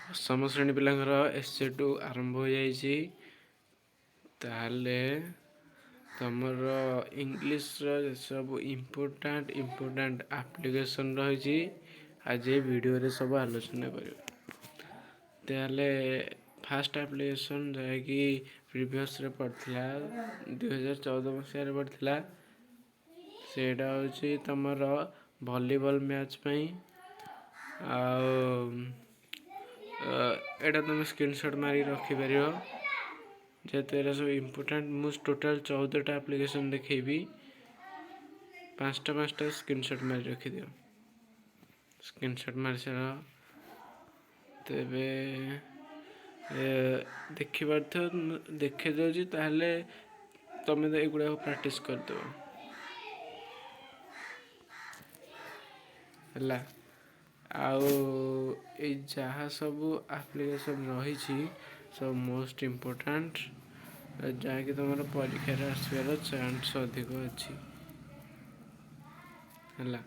ଦଶମ ଶ୍ରେଣୀ ପିଲାଙ୍କର ଏସ୍ ଏ 2 ଆରମ୍ଭ ହୋଇଯାଇଛି। ତାହେଲେ ତମର ଇଂଲିଶର ସବୁ ଇମ୍ପୋର୍ଟାଣ୍ଟ ଇମ୍ପୋର୍ଟାଣ୍ଟ ଆପ୍ଲିକେସନ୍ ରହିଛି, ଆଜି ଏ ଭିଡ଼ିଓରେ ସବୁ ଆଲୋଚନା କରିବା। ତାହେଲେ ଫାଷ୍ଟ ଆପ୍ଲିକେସନ୍, ଯାହାକି ପ୍ରିଭିୟସରେ ପଡ଼ିଥିଲା, 2014 ମସିହାରେ ପଡ଼ିଥିଲା, ସେଇଟା ହେଉଛି ତମର ଭଲିବଲ୍ ମ୍ୟାଚ୍ ପାଇଁ। ଆଉ ଏଇଟା ତୁମେ ସ୍କ୍ରିନସଟ୍ ମାରିକି ରଖିପାରିବ, ଯେହେତୁ ଏଇଟା ସବୁ ଇମ୍ପୋର୍ଟାଣ୍ଟ। ମୁଁ ଟୋଟାଲ୍ 14ଟା ଆପ୍ଲିକେସନ୍ ଦେଖେଇବି। ପାଞ୍ଚଟା ପାଞ୍ଚଟା ସ୍କ୍ରିନସଟ୍ ମାରି ରଖିଦିଅ। ସ୍କ୍ରିନସଟ୍ ମାରି ସାର, ତେବେ ଦେଖିପାରୁଥିବ, ଦେଖେଇ ଦେଉଛି। ତାହେଲେ ତମେ ତ ଏଗୁଡ଼ାକ ପ୍ରାକ୍ଟିସ୍ କରିଦେବ। ହେଲା, ଆଉ ଏଇ ଯାହା ସବୁ ଆପ୍ଲିକେସନ୍ ରହିଛି, ସବୁ ମୋଷ୍ଟ ଇମ୍ପୋର୍ଟାଣ୍ଟ, ଯାହାକି ତୁମର ପରୀକ୍ଷାରେ ଆସିବାର ଚାନ୍ସ ଅଧିକ ଅଛି। ହେଲା।